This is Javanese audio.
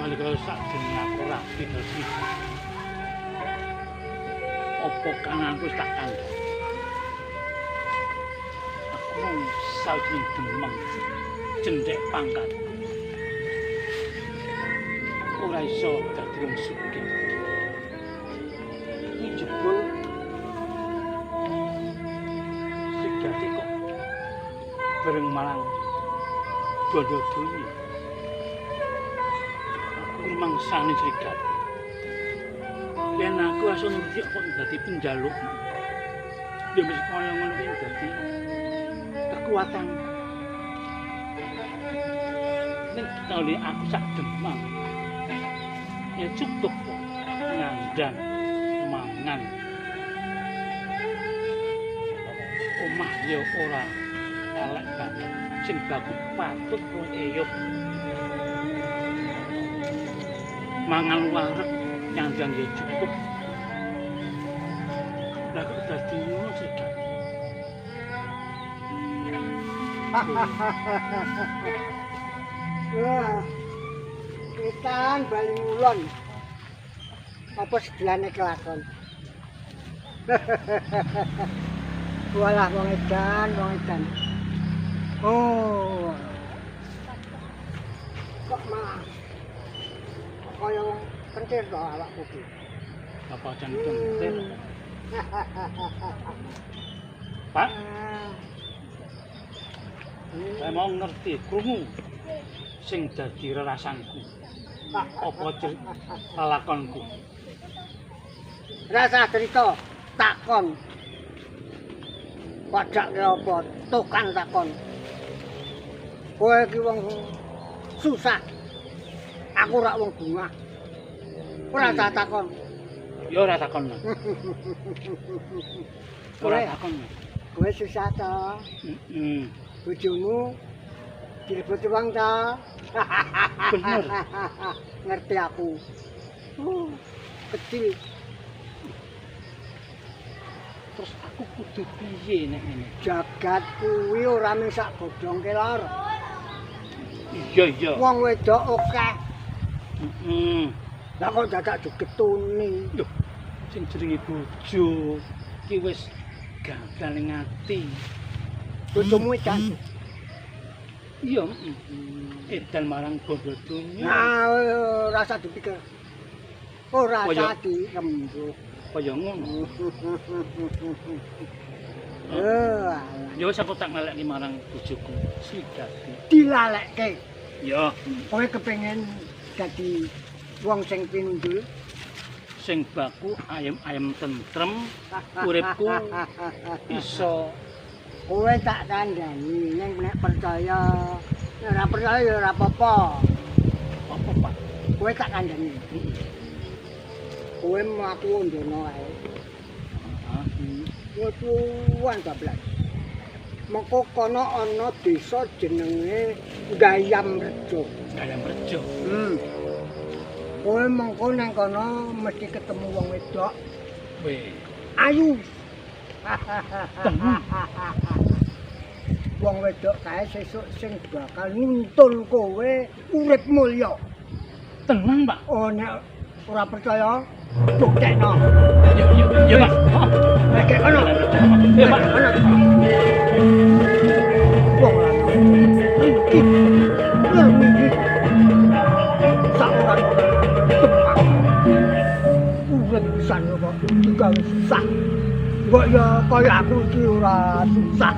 Nalika sakjroning aku rabi terus apa kananku wis tak kandhani. Aku mung sawijining demeng cendhek pangkat. Ora iso dadi wong sugih. Iki jebul Srigati kok bareng marang bondo donya. Aku rumangsani Srigati. Yen aku iso nuruti apa dadi penjaluk. Ya wis kaya ngono kuwi dadi kekuatan. Ning kali aku sak demang. Ya cukup kok ngandang mangan. Omah ya ora elek banget. Sing bagus patut wong eyup. Mangan wareg nyandang ya cukup. Lah kok dadi ngono sih, Kak? Wah. Wetan bali ngulon. Apa sedelane kelakon? Walah wong edan, wong edan. Oh. Kok malah kaya wong kentir to awakku iki. Apa jan kentir? Pak, saya mau ngerti krungu sing dadi rerasanku. Apa lelakonku? Rasa cerita takon. Padake apa tukang takon. Kowe iki wong susah. Aku ora wong bungah. Ora tak takon. Ya ora takon. Ora takon. Kowe susah to? Heeh. Bojomu direbut wong to? Bener. Ngerti aku. Kecil. Terus aku kudu piye nek ngene? Jagat kuwi ora mung sak godhong kelor. Iya, iya. Wong wedok akeh. Heeh. Lah kok dadak digetuni? Lho, sing jenenge bojo ki wis gagal ning ati. Bojomu edan. Iya, edan marang bondo donya. Nah, ora usah dipikir. Ora usah dirembuk. Kaya ngono. Ya wis aku tak ngalekke marang bojoku Srigati. Dilalekke. Ya. Kowe kepengin dadi wong sing pinundul, sing baku ayem-ayem tentrem, uripku iso. Kowe tak kandhani ning nek percaya, nek ora percaya ya ora apa-apa. Apa, Pak? Kowe tak kandhani. Kowe mlaku ndono ae. Heeh. Tuan bablas. Mengko kono ana desa jenenge Gayamrejo. Gayamrejo. Kowe mengko nang kono mesti ketemu wong wedok. Weh. Ayu. Wong wedok kae sesuk sing bakal nuntun kowe urip mulya. Tenang, Pak. Oh, nek ora percaya buktekno. Ya, ya, ya, Pak. Nek kono. Ya, Pak. Wong lanang iki iki saorang tepang. Urip pisan kok digawe susah. Mbok ya kaya aku iki ora susah.